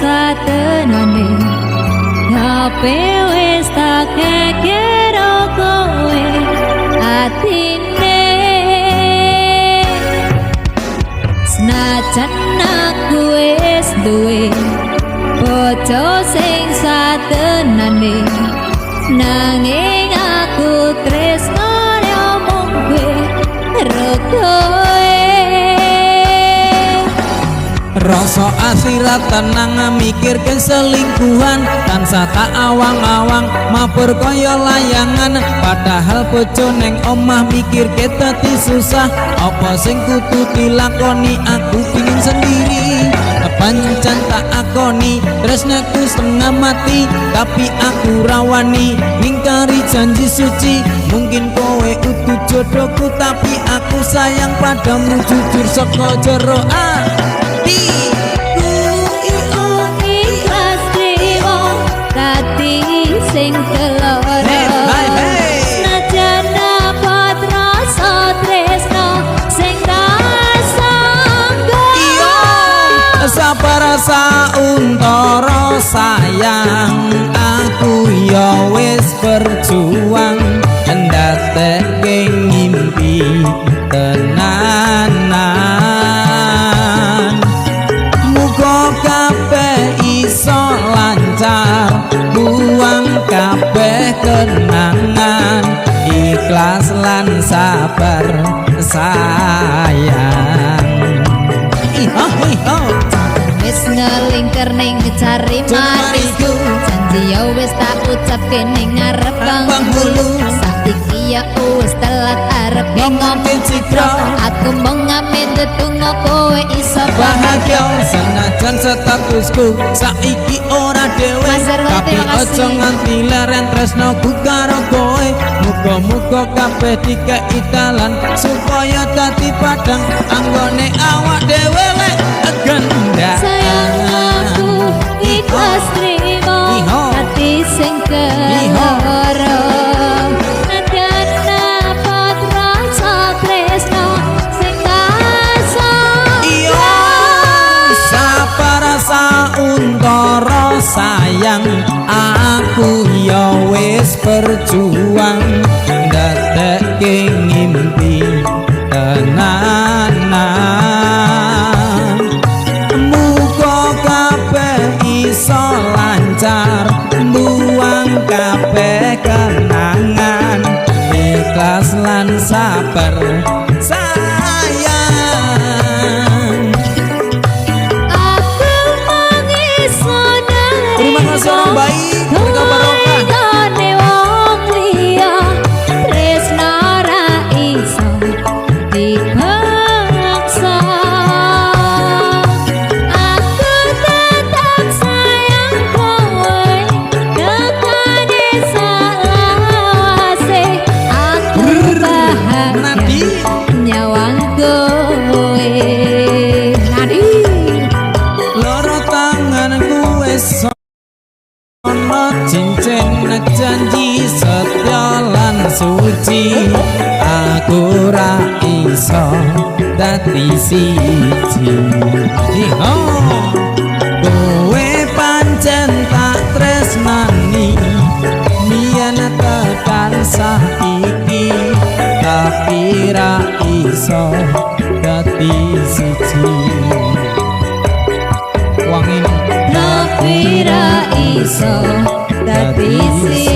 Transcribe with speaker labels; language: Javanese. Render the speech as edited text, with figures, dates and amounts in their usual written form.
Speaker 1: satenane, tapi wis tak kekero kowe atine. Senajan aku wis duwe bojo sing satenane, nanging aku tresnane omong kowe karo kowe.
Speaker 2: Rasa asira tenang mikir selingkuhan, tansah tak awang-awang mabur kaya layangan. Padahal bojo neng omah mikir dadi susah. Apa sing kudu dilakoni, aku pingin sendiri. Pancen tak akoni tresnaku setengah mati, tapi aku ra wani ngingkari janji suci. Mungkin kowe udu jodohku, tapi aku sayang padamu jujur saka jero ati.
Speaker 1: Ikhlas trimo dadi sing keloro.
Speaker 2: Hey, hey, hey.
Speaker 1: Senajan abot rasa tresno sing tak sanggo.
Speaker 2: Iya, sabar sauntara sayang, aku ya wis berjuang ndatekke ngimpi tenanan. Muga kabeh iso lancar, buang kabeh kenangan, ikhlas lan sabar sayang. Iho iho.
Speaker 1: Wis ngelingker ning cari manisku, janji ya wis tak ucapke ning ngarep penghulu. Saiki ya wis telat arep
Speaker 2: Ngomongke citra.
Speaker 1: Aku mung ngamen ndedonga kowe iso
Speaker 2: bahagia. Senajan statusku saiki ora dhewe,
Speaker 1: Mas Darwati,
Speaker 2: tapi
Speaker 1: terima kasih.
Speaker 2: Aja nganti leren tresnoku karo kowe. Muga-muga kabeh dikei dalan supaya dadi padang anggone awak dhewe lek gendaan.
Speaker 1: Sayang, aku ikhlas trimo
Speaker 2: Iho.
Speaker 1: Ati sing keloro. Najan abot rasa tresno sing tak
Speaker 2: Iya, sabar sauntara sayang, aku ya wis berjuang ndadekke ngimpi tenanan. Muga kabeh iso lancar, buang kabeh kenangan, ikhlas lan sabar sayang.
Speaker 1: Aku mung iso
Speaker 2: Terima kasih, orang baik, berkah barokah.
Speaker 1: Nggone wong liya tresno ora iso dipaksa. Aku tetap sayang kowe tekane selawase. Aku bahagia
Speaker 2: Nadi.
Speaker 1: Nyawang kowe, Nadi.
Speaker 2: Loro tanganku wis ana cincin janji setya lan suci, aku ra iso dadi siji. Iho, kowe pancen tak tresnani biyen tekan saiki, tapi ra iso dadi siji. Wangin.
Speaker 1: Tapi ra iso dadi siji.